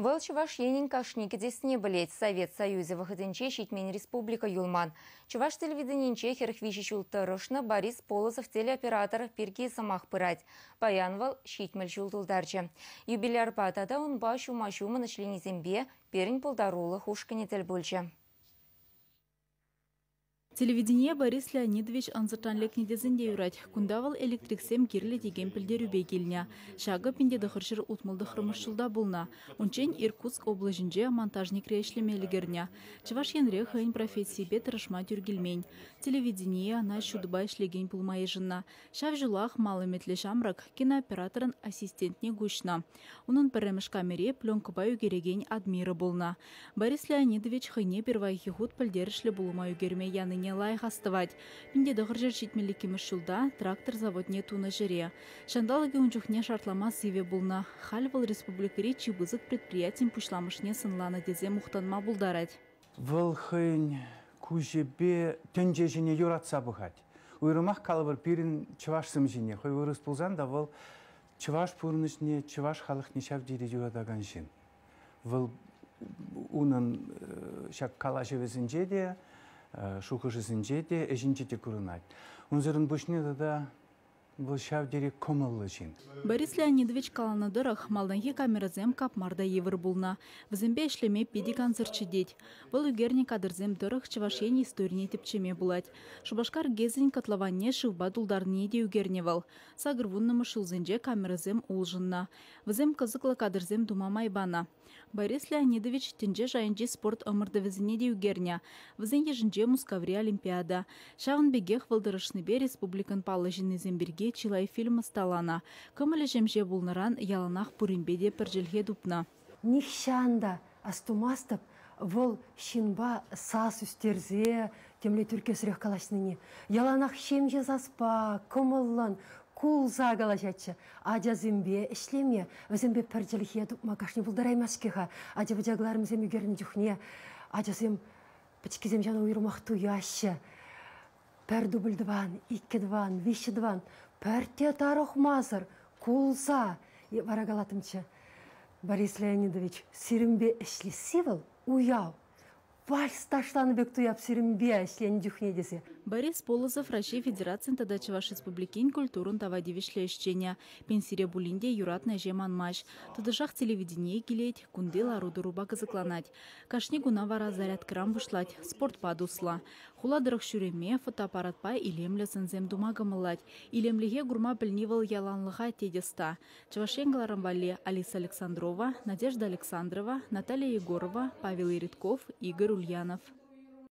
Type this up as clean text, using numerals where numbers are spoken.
Вӑл Чӑваш Енӗн кашни кӗтесне пӗлет. Совет Союзӗ вӑхӑтӗнче ҫитмен республика юлман. Чӑваш телевиденийӗнче 43 ҫул тӑрӑшнӑ Борис Полозов телеоператор пирки сӑмах пырать. Паян вӑл 70 ҫул тултарчӗ. Юбилярпа тата унпа ҫума-ҫумӑн ӗҫленисемпе пирӗн пултарулӑх ушкӑнӗ тӗл пулчӗ. Телевидение Борис Леонидович ӑнсӑртран лекнӗ тесен те юрать. Кунта вӑл электриксем кирлӗ текен пӗлтерӳпе килнӗ. Ҫакӑ 1969 ҫулта пулнӑ. Унччен Иркутск облаҫӗнче монтажникре ӗҫлеме ӗлкӗрнӗ. Чӑваш Енре хӑйӗн профессийӗпе тӑрӑшма тӳр килмен. Телевидение ӑна ҫутӑпа ӗҫлекен пулма йышӑннӑ. Ҫав ҫулах мал ӗмӗтлӗ ҫамрӑк кинооператорӑн ассистентне куҫнӑ. Унӑн пӗрремӗш камери пленкӑпа ӳкерекен Адмира пулнӑ. Борис Леонидович хӑйне пирвайхи хут пӗлтерӗшлӗ пулӑма ӳкерме янине лайӑх астӑвать. 1972 ҫулта трактор заводне тунӑ ҫӗре. Ҫанталӑкӗ ун чухне шартлама сивӗ пулнӑ. Халь вӑл республикӑри чи пысӑк предприятин пуҫламӑшне сӑнланӑ тесе мухтанма пултарать. Вӑл хӑйӗн куҫӗпе тӗнче ҫине юратса пӑхать. Уйрӑмах калӑпӑр пирӗн чӑвашсем ҫине. Хӑй вырӑс пулсан та вӑл чӑваш пурнӑҫне, чӑваш халӑхне ҫав тери юратакан ҫын. Вӑл унӑн ҫак калаҫӑвӗсенче те, шухӑшӗсенче те, ӗҫӗнче те курӑнать. Унсӑрӑн пуҫне тата вӑл ҫав тери кӑмӑллӑ ҫын. Борис Леонидович каланӑ тӑрӑх, малтанхи камерӑсем капмар та йывӑр пулнӑ. Вӗсемпе ӗҫлеме питӗ кансӗрччӗ тет. Вӑл ӳкернӗ кадрсем тӑрӑх Чӑваш Ен историне тӗпчеме пулать. Шупашкар ГЭСӗн котлованне шывпа тултарнине те ӳкернӗ вӑл. 80-мӗш ҫулсенче камерӑсем улшӑннӑ. Вӗсем кӑсӑклӑ кадрсем тума май панӑ. Борис Леонидович тӗнче шайӗнчи спорт ӑмӑртӑвӗсене те ӳкернӗ. Вӗсен йышӗнче Мускаври Олимпиада. Ҫавӑн пекех вӑл тӑрӑшнипе республикӑн паллӑ ҫыннисем пирки чылай фильм ӑсталанӑ. Кӑмӑлӗ ҫемҫе пулнӑран яланах пуринпе те пӗр чӗлхе тупнӑ. Нихҫан та астумастӑп вӑл ҫынпа сас ӳстерсе темле тӳрккесрех калаҫнине. Яланах ҫемҫе саспа, кӑмӑллӑн, кулса калаҫатчӗ. Ачасемпе ӗҫлеме, вӗсемпе пӗр чӗлхе тупма кашни пултараймасть-ҫке-ха. Ача-пӑча кӑларӑмсем ӳкернӗ чухне ачасем пӗчӗккисем ҫавна уйрӑмах туяҫҫӗ. Пӗр дубль тӑван, иккӗ тӑван, виҫҫӗ тӑван, пӗртте тарӑхмасӑр, кулса вара калаттӑмччӗ. Борис Леонидович, сирӗнпе ӗҫлесси вӑл уяв. Вальс ташланӑ пек туяп сирӗнпе ӗҫленӗ чухне тесе. Борис Полозов Раҫҫей Федерацин тата Чӑваш Республикин культурӑн тава тивӗҫлӗ ӗҫченӗ. Пенсире пулин те юратнӑ ӗҫе манмасть. Тӑтӑшах телевидение килет, кунти лару-тӑрупа кӑсӑкланать. Кашни куна вара зарядкӑран пуҫлать, спортпа туслӑ. Хула тӑрӑх ҫӳреме, фотоаппаратпа илемлӗ сӑнсем тума кӑмӑллать. Илемлӗхе курма пӗлни вӑл яланлӑха тет ӑста. Чӑваш Ен кӑларӑм валли Алиса Александрова, Надежда Александрова, Наталья Егорова, Павел Иритков, Игорь Ульянов.